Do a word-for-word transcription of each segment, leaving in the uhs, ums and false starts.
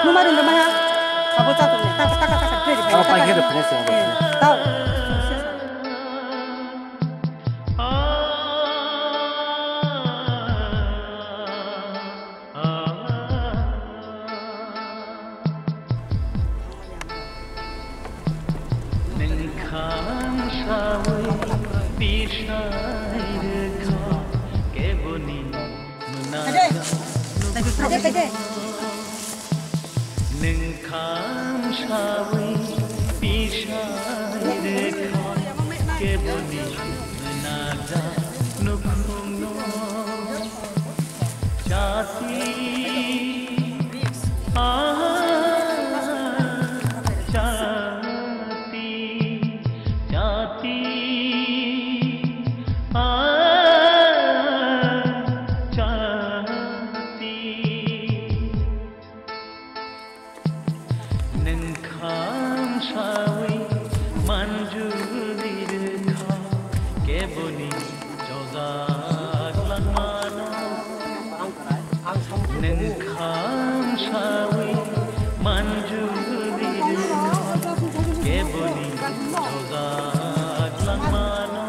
Numai rwngwi maya. Abo cha tong. Taka taka taka. Abo pai khe rw phai se abo. Tao. Nwng kham sawi tisai rwkha keboni mwnajak. Nwng kham sawi tisai rwkha keboni mwnajak nukhungno. Chati, ah, chati, chati, ah, chati. Nwng kham sawi manjuli rwkha keboni chojak langmano. Nwng kham sawi manjuli rwkha keboni chojak langmano.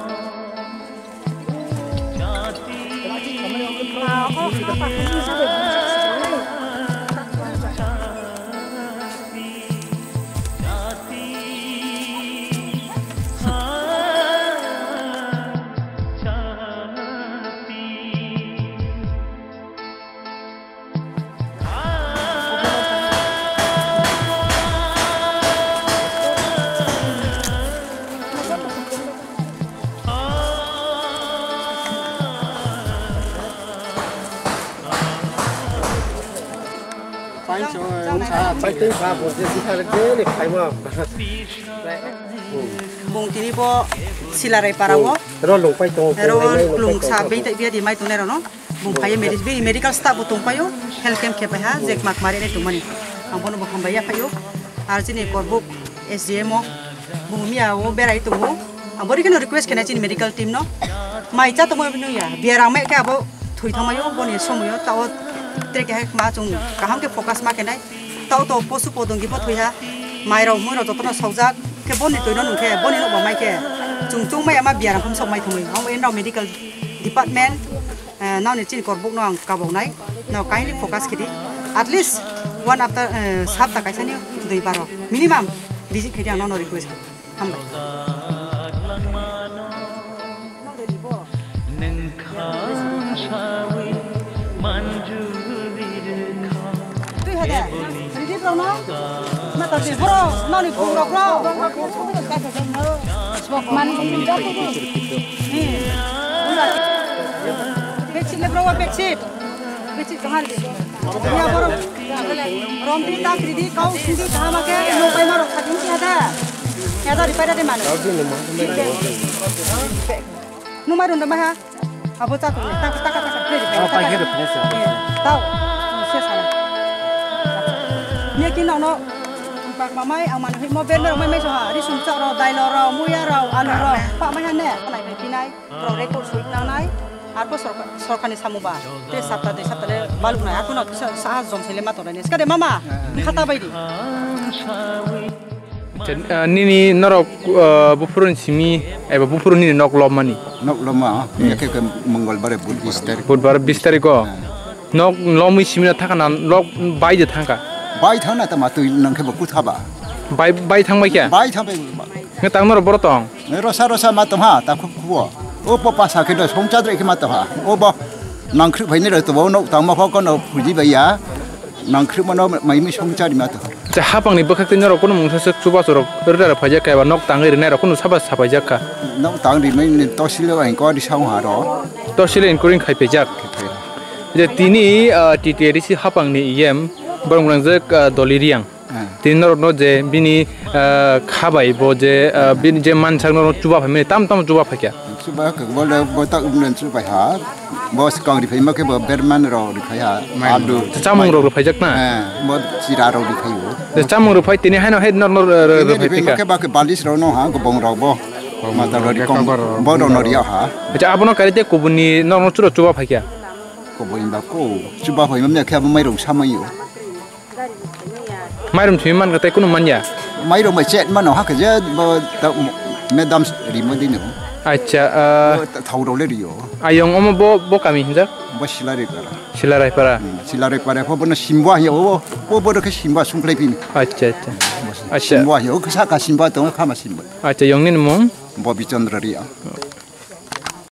Bung tini bo Silarai para o. Ro lung pai tongo, Ro lung pai tongo, klung sa pai tongo. Beng tai biya di mai tongnai rok no. Bung phaiya medi-, bini medical staff bo tongpaio, health camp khe paiha, je kma kma rwnai tongmani. Ang bono bo hambai ya phaio. Ar chini korbuk S D M o, bung miya o berai tongo. Ang bori kheno request khenai chini medical team no. Mai cha tongma bini ya, biya rang mai khe abo thwi thangmaio, boni somoio, ta o tre khe hai kma chung kaham khe focus ma khenai. Ta o to posu podongi bo thwiha, mai rok mui rok jotono sokjak, khe boni twi no nung khe, boni no bo mai khe. Chung chung mai ama biya rang khum sok mai thangmai. Ang bo enrao medical department, eh, nokni chini korbuk no ang kaboknai, no kindly focus khidi. At least one after, eh, sapta kaisa ni dui baro minimum visit khidi ang nono request. Hambai. Twi hade, ridi bro no? Ma ta di bro, noni phung rok bro. Bok man. Hmm. Bedsheet le bro, bedsheet. Bedsheet kahar di. Ya bro. Romdi tak ridi kau sindi kaham ake no pai maro khadin ki hada. Ya da ripai da de mano. Numai runda maha. Abo cha tong taka taka taka. Abo pai khe rw phai se. Tao. Se sala. Ni ki no no. Pak mamai ang manu himo ber mer mai mai so ha. Ri sum cha ro, dailo ro, muya ro, alu ro. Pak mai ha ne. Nai pai pinai. Rok record soi nangnai, arbo sorka-, sorkarni samuba, te sapta dui sapta le baluknai, akheno kisa saha jom sele ma tongnai, skade mama, khata bai di. Nini norok, ah, buphuruni simi, eba buphuru nini nok lobmani? Nok lobma, hmm, ya khe, khe Mongolbar, Budbar. Bis tarik. Budbar bis tariko? Hmm. Nok lomwi simina thangkha na nok bai de thangkha? Bai thangna tama twi nang khe bo kutha ba. Bai, bai thangbai khe? Bai thangbai. Nge tang norok boro tong? Rosa rosa ma tongha, ta khub khubo. O po pasa khe no song chadre khe ma tongha. O bo nangkhru phaini rok to bo nok tangma kho kono phuji baiya. Nangkhru mano mai mi song chari ma to. Cha hapang ni bwkhak tei norok kono mungsa se chuba chorok rwda rok phaijak khe ba nok tangwi rwnai rok kono saba sapaijak kha. Nok tang ri mai ni tosile bai ko di saung ha ro. Tosile inquiry khai phaijak. Je tini, ah, T T A D C hapang ni E M borok mwngjak, ah, Doli Riang. Ah. Tini norokno je bini, ah, kha bai bo je, ah, bini je mansak norok chuba phaimani, tamo tamo chuba phaikha? Chuba khe bo le bo ta umlen chuba ha. Bo swkang ri phaima khe bo berman rok ri phai ha. Alu. Chamung rok ri phaijak na? Eh, bo chira rok ri phai o. Je chamung ri phai tini haino hai norok no ri phai phaikha. Khe ba khe balis rok no ha, gobong rok bo. Mata rok ri kong bo rok no ri ha. Acha abono kari te kubuni norok no churo chuba phaikha? Kubuni ba ko chuba phaima khe abo mai rok samai o. Mairum thwi man ka tei kunu man ya. Mairum bai chet mano ha khe je bo ta medam rimo dino. Acha, ah, thau role rio. Ayong omo bo, bo kami hinjak? Bo Silarai para. Silarai para. Hmm, Silarai para pho bono simbo ahi o, o bono khe simba sungklai pini. Acha, acha. Acha. Simbo ahi o, khe saka simba tongo, khama simba. Acha, yong ni mung? Bobi Chandra Ria.